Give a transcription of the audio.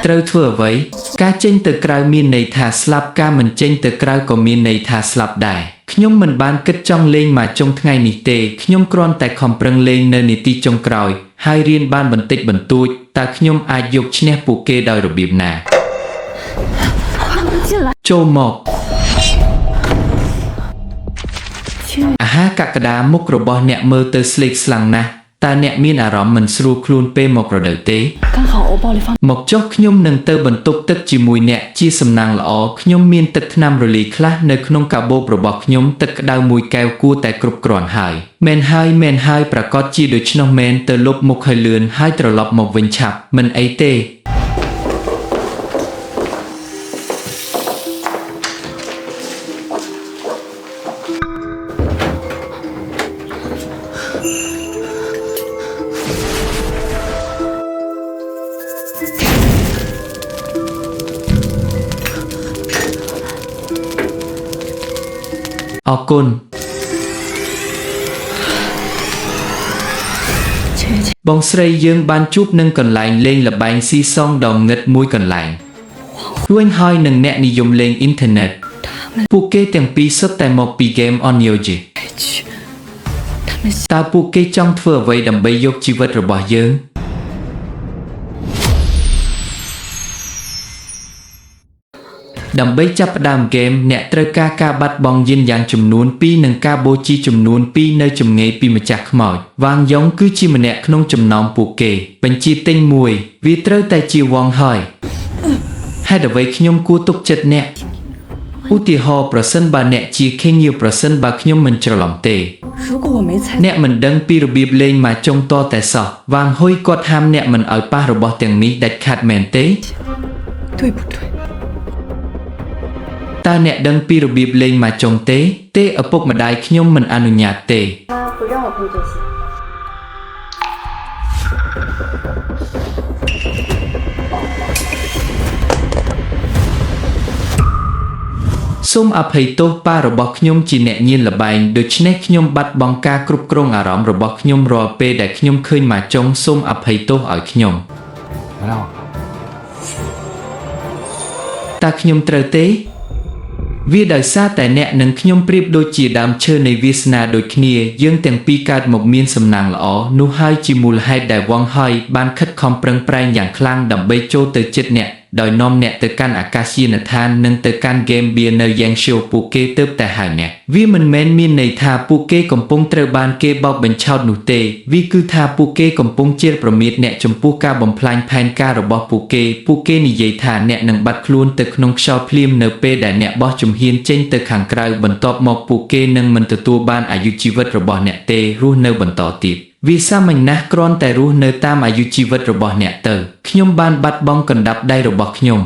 ត្រូវធ្វើអ្វីការចេញទៅក្រៅមានន័យថាស្លាប់ការមិនចេញទៅក្រៅក៏មានន័យថាស្លាប់ដែរខ្ញុំមិនបានគិតចង់លេងម៉ាចុងថ្ងៃនេះទេខ្ញុំគ្រាន់តែខំប្រឹងលេងនៅនាទីចុងក្រោយហើយរៀនបានបន្តិចបន្តួចតើខ្ញុំអាចយកឈ្នះពួកគេដោយរបៀបណា 进来， ចូលមកអាហារកក្កដាមុខរបស់អ្នកមើលទៅស្លេកស្លាំងណាស់តើអ្នកមានអារម្មណ៍មិនស្រួលខ្លួនពេលមករដូវទេ 刚好我包里放。 មកចុះខ្ញុំនឹងទៅបន្ទប់ទឹកជាមួយអ្នកជាសំណាងល្អខ្ញុំមានទឹកថ្នាំរលាយខ្លះនៅក្នុងកាបូបរបស់ខ្ញុំទឹកក្តៅមួយកែវគួរតែគ្រប់គ្រាន់ហើយមែនហើយមែនហើយប្រកាសជាដូច្នោះមែនទៅលុបមុខឲ្យលឿនហើយត្រឡប់មកវិញឆាប់មិនអីទេ អរគុណ 切切， បងស្រីយើងបានជួបនឹងកន្លែងលេងល្បែងស៊ីសងដ៏ងឹតមួយកន្លែងរួញហើយនឹងអ្នកនិយមលេងអ៊ីនធឺណិត 他们 ពួកគេទាំងពីរសុទ្ធតែមកពី Game on Yoji 来去，他们 តើពួកគេចង់ធ្វើអ្វីដើម្បីយកជីវិតរបស់យើងដើម្បីចាប់ផ្ដើមហ្គេមអ្នកត្រូវការការបាត់បង់យិនយ៉ាងចំនួន2និងការបូជាចំនួន2នៅចម្ងាយពីម្ចាស់ខ្មោចវ៉ាងយ៉ុងគឺជាម្នាក់ក្នុងចំណោមពួកគេបញ្ជាទិញមួយវាត្រូវតែជាវងហើយហេតុអ្វីខ្ញុំគួរទុកចិត្តអ្នកឧទាហរណ៍ប្រសិនបើអ្នកជា King យប្រសិនបើខ្ញុំមិនច្រឡំទេ 如果我没猜， អ្នកមិនដឹងពីរបៀបលេងម៉ាចុងតតែសោះវ៉ាងហ៊ុយគាត់ហាមអ្នកមិនឲ្យប៉ះរបស់ទាំងនេះដាច់ខាតមែនទេ 对不对？ តើអ្នកដឹងពីរបៀបលេងម៉ាចុងទេ ទេឪពុកម្ដាយខ្ញុំមិនអនុញ្ញាតទេ 他不让我碰这些。 សូមអភ័យទោសប៉ារបស់ខ្ញុំជាអ្នកញៀនល្បែងដូច្នេះខ្ញុំបាត់បង់ការគ្រប់គ្រងអារម្មណ៍របស់ខ្ញុំរាល់ពេលដែលខ្ញុំឃើញម៉ាចុងសូមអភ័យទោសឲ្យខ្ញុំ 原谅我。 តើខ្ញុំត្រូវទេ វាដោយសារតែអ្នកនិងខ្ញុំប្រៀបដូចជាដើមឈើនៃវាសនាដូចគ្នាយើងទាំងពីរកើតមកមានសំណាងល្អនោះហើយជាមូលហេតុដែលវងហើយបានខិតខំប្រឹងប្រែងយ៉ាងខ្លាំងដើម្បីចូលទៅជិតអ្នកដោយនាំអ្នកទៅកាន់អាកាសយានដ្ឋាននិងទៅកាន់ហ្គេមបៀនៅយ៉ាងឈូពួកគេទើបតែហៅអ្នកវាមិនមែនមានន័យថាពួកគេកំពុងត្រូវបានគេបោកបញ្ឆោតនោះទេវាគឺថាពួកគេកំពុងជៀលប្រមាថអ្នកចំពោះការបំផ្លាញផែនការរបស់ពួកគេពួកគេនិយាយថាអ្នកនឹងបាត់ខ្លួនទៅក្នុងខ្យល់ភ្លាមនៅពេលដែលអ្នកបោះជំហានចេញទៅខាងក្រៅបន្ទាប់មកពួកគេនឹងមិនទទួលបានអាយុជីវិតរបស់អ្នកទេរស់នៅបន្តទៀតវាសាមញ្ញណាស់គ្រាន់តែរស់នៅតាមអាយុជីវិតរបស់អ្នកទៅខ្ញុំបានបាត់បង់កណ្ដាប់ដៃរបស់ខ្ញុំ